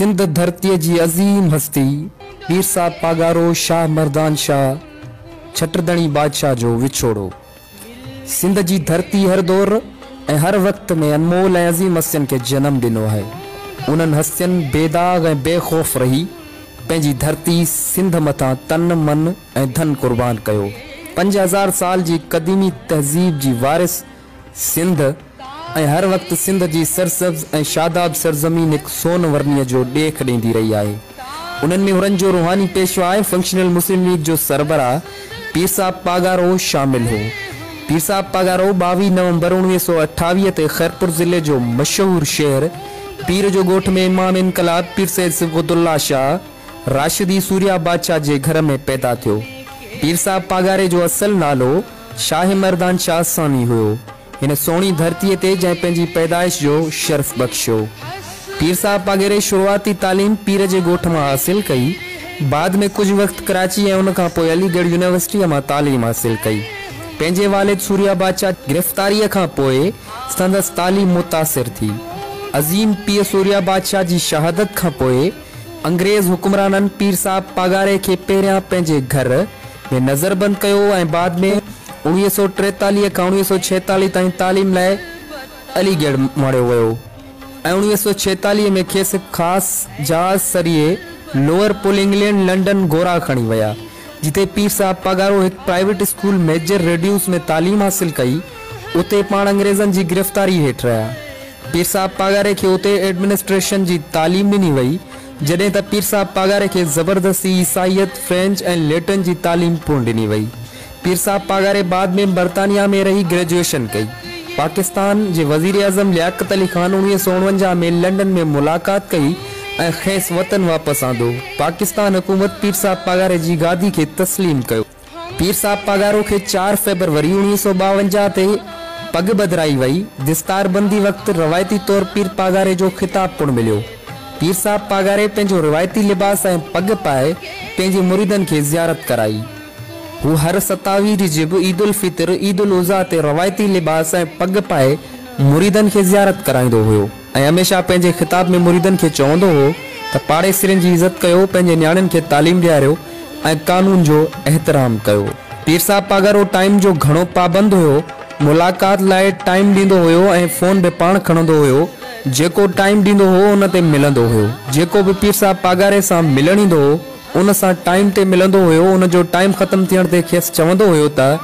سنڌ ڌرتيء جي عظيم هستي پير صاحب پاڳارو شاهه مردان شاهه ڇٽردڻي بادشاهه جو وڇوڙو. سنڌ جي ڌرتي هر دور ۽ هر وقت ۾ انمول ۽ عظيم هستين کي جنم ڏنو آهي. انهن هستين بي داغ ۽ بي خوف رهي پنهنجي ڌرتي سنڌ مٿان تن، من ۽ ڌن قربان ڪيو. 5000 سال جي قديمي تهذيب جي وارث سنڌ ۽ هر وقت سنڌ جي سرسبز ۽ شاداب سرزمين هڪ سون ورنيء جو ڏيک ڏيندي رهي آهي. انهن ۾ حرن جو روحاني پيشوا ۽ فنڪشنل مسلم ليگ جو سربراهه پير صاحب پاڳارو شامل هو. پير صاحب پاڳارو 22 نومبر 1928 تي خيرپور ضلعي جو مشهور شهر پير جو ڳوٺ ۾ امام انقلاب پير سيد صبغت الله شاهه راشدي سوريا بادشاهه جي گهر ۾ پيدا ٿيو. پير صاحب پاڳاري جو اصل نالو شاهه مردان شاهه ثاني هيو. هن سهڻي ڌرتيء تي جنهن پنهنجي پيدائش جو شرف بخشيو. پير صاحب پاڳاري شروعاتي تعليم پير جي ڳوٺ مان حاصل ڪئي. بعد ۾ ڪجهه وقت ڪراچي ۽ ان کان پوء علي ڳڙهه يونيورسٽيء مان تعليم حاصل ڪئي. پنهنجي والد سوريا بادشاهه گرفتاريء کان پوء سندس تعليم متاثر ٿي. عظيم پيء سوريا بادشاهه جي شهادت کان پوء انگريز حڪمرانن پير صاحب پاڳاري کي پهريان پنهنجي گهر ۾ نظربند ڪيو ۽ بعد ۾ 1943 کان 1946 تائين تعليم لاء علي ڳڙهه اماڻيو ويو ۽ 1946 ۾ کيس خاص جهاز ذريعي لور پل انگلينڊ لنڊن گورا کڻي ويا جتي پير صاحب پاڳارو هڪ پرائيويٽ اسڪول ميجر ريڊيوس ۾ تعليم حاصل ڪئي اتي پاڻ انگريزن جي گرفتاري هيٺ رهيا. پير صاحب پاڳاري کي اتي ايڊمنسٽريشن جي تعليم ڏني وئي، جڏهن ته پير صاحب پاڳاري کي زبردستي عيسائيت، فرينچ ۽ ليٽن جي تعليم پڻ ڏني وئي. پير صاحب پاڳاري بعد ۾ برطانيا ۾ رهي گريجوئيشن ڪئي. پاڪستان جي وزيراعظم لياقت علي خان 1949 ۾ لنڊن ۾ ملاقات ڪئي ۽ کيس وطن واپس آندو. پاڪستان حڪومت پير صاحب پاڳاري جي گادي کي تسليم ڪيو. پير صاحب پاڳارو کي 4 فيبروري 1952 تي پڳ ٻڌرائي وئي. دستار بندي وقت روايتي طور پير پاڳاري جو خطاب پڻ مليو. پير صاحب پاڳاري پنهنجو روايتي لباس ۽ پڳ پائي پنهنجي مريدن کي زيارت ڪرائي. هو هر 27 رجب، عيد الفطر، عيد الاضحيٰ تي روايتي لباس ۽ پڳ پائي مريدن کي زيارت ڪرائيندو هيو. ۽ هميشه پنهنجي خطاب ۾ مريدن کي چوندو هو ته پاڙيسرين جي عزت ڪيو، پنهنجي نياڻين کي تعليم ڏياريو ۽ قانون جو احترام ڪيو. پير صاحب پاڳارو ٽائيم جو گهڻو پابند هيو، ملاقات لاء ٽائيم ڏيندو هيو ۽ فون به پاڻ کڻندو هيو، جيڪو ٽائيم ڏيندو هو ان تي ملندو هيو، جيڪو به پير صاحب پاڳاري سان ملڻ ايندو هو، ان سان ٽائيم تي ملندو هيو، ان جو ٽائيم ختم ٿيڻ تي کيس چوندو هيو ته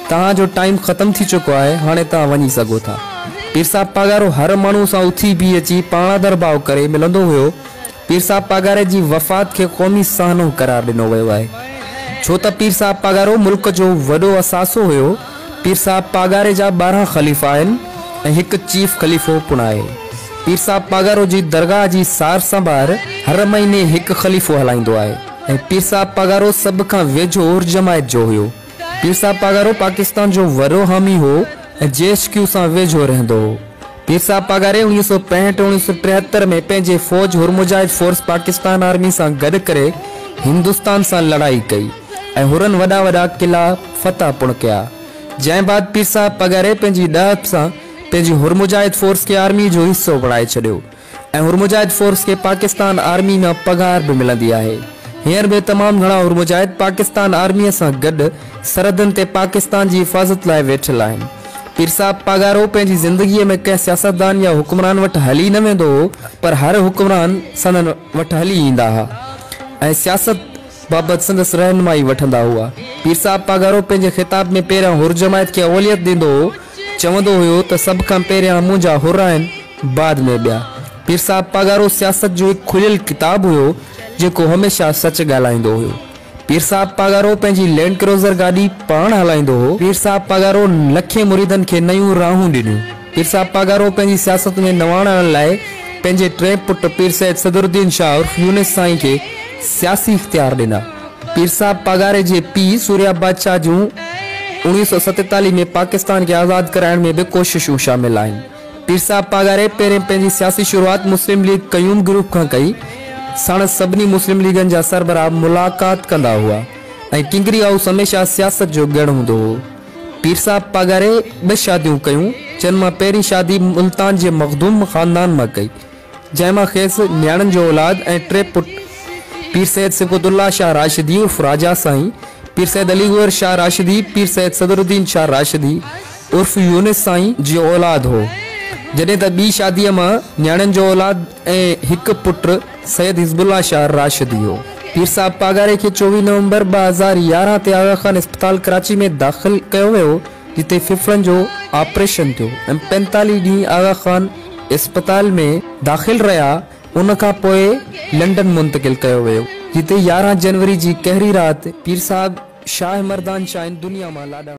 توهان جو ٽائيم ختم ٿي چڪو آهي هاڻي توهان وڃي سگهو ٿا. پير صاحب پاڳارو هر ماڻهو سان اٿي بيهي اچي پاڻ آڌرڀاء ڪري ملندو هيو. پير صاحب پاڳاري جي وفات کي قومي سانحو قرار ڏنو ويو آهي. ڇو ته پير صاحب پاڳارو ملڪ جو وڏو اثاثو هيو. پير صاحب پاڳاري جا 12 خليفا آهن ۽ هڪ چيف خليفو پڻ آهي. پير صاحب پاڳارو جي درگاهه جي سار سنڀار هر مهيني هڪ خليفو هلائيندو آهي ۽ پير صاحب پاڳارو سڀ کان ويجهو حر جماعت جو هيو. پير صاحب پاڳارو پاڪستان جو وڏو حامي هو ۽ جي ايڇ ڪيو سان ويجهو رهندو هو. پير صاحب پاڳاري 1965 1973 ۾ پنهنجي فوج حر مجاهد فورس پاڪستان آرمي سان گڏ ڪري هندستان سان لڙائي ڪئي ۽ حرن وڏا وڏا قلعا فتح پڻ ڪيا. جنهن بعد پير صاحب پاڳاري پنهنجي ڏاهپ سان پنهنجي حر مجاهد فورس کي آرمي جو حصو بڻائي ڇڏيو ۽ حر مجاهد فورس کي پاڪستان آرمي مان پگهار به ملندي آهي. هينئر به تمام گهڻا حر مجاهد پاڪستان آرميء سان گڏ سرحدن تي پاڪستان جي حفاظت لاء ويٺل آهن. پير صاحب پاڳارو پنهنجي زندگيء ۾ ڪنهن سياستدان يا حڪمران وٽ هلي نه ويندو هو پر هر حڪمران سندن وٽ هلي ايندا ها ۽ سياست بابت سندس رهنمائي وٺندا هئا. پير صاحب پاڳارو پنهنجي خطاب ۾ پهريان حر جماعت کي اوليت ڏيندو هو، چوندو هيو ته سڀ کان پهريان منهنجا حر آهن، بعد ۾ ٻيا. پير صاحب پاڳارو سياست جو هڪ کليل ڪتاب هيو، جيڪو هميشه سچ ڳالهائيندو هيو. پير صاحب پاڳارو پنهنجي لينڊ ڪروزر گاڏي پاڻ هلائيندو هو. پير صاحب پاڳارو لکين مريدن کي نيون راهون ڏنيون. پير صاحب پاڳارو پنهنجي سياست ۾ نواڻ آڻڻ لاء پنهنجي ٽئين پٽ پير سيد صدرالدين شاهه عرف يونس سائين کي سياسي اختيار ڏنا. پير صاحب پاڳاري جي پيء سوريا بادشاهه جون 1947 ۾ پاڪستان کي آزاد ڪرائڻ ۾ به ڪوششون شامل آهن. پير صاحب پاڳاري پهرين پنهنجي سياسي شروعات مسلم ليگ قيوم گروپ کان ڪئي. ساڻس سڀني مسلم ليگن جا سربراهه ملاقات ڪندا هئا ۽ ڪنگري هائوس هميشه سياست جو ڳڙهه هوندو هو. پير صاحب پاڳاري ٻه شاديون ڪيون، جن مان پهرين شادي ملتان جي مخدوم خاندان مان ڪئي. جنهن مان کيس نياڻين جو اولاد ۽ ٽي پٽ پير سيد صبغت الله شاهه راشدي عرف راجا سائين، پير سيد علي گوهر شاهه راشدي، پير سيد صدرالدين شاهه راشدي عرف يونس سائين جو اولاد هو. جڏهن ته ٻي شاديء مان نياڻين جو اولاد ۽ هڪ پٽ سيد حزب الله شاهه راشدي هو. پير صاحب پاڳاري کي 24 نومبر 2011 تي آغا خان اسپتال ڪراچي ۾ داخل ڪيو ويو، جتي ڦڦڙن جو آپريشن ٿيو ۽ 45 ڏينهن آغا خان اسپتال ۾ داخل رهيا، ان کان پوء لنڊن منتقل ڪيو ويو، جتي 11 جنوري جي قهري رات پير صاحب شاهه مردان شاهه هن دنيا مان لاڏاڻو.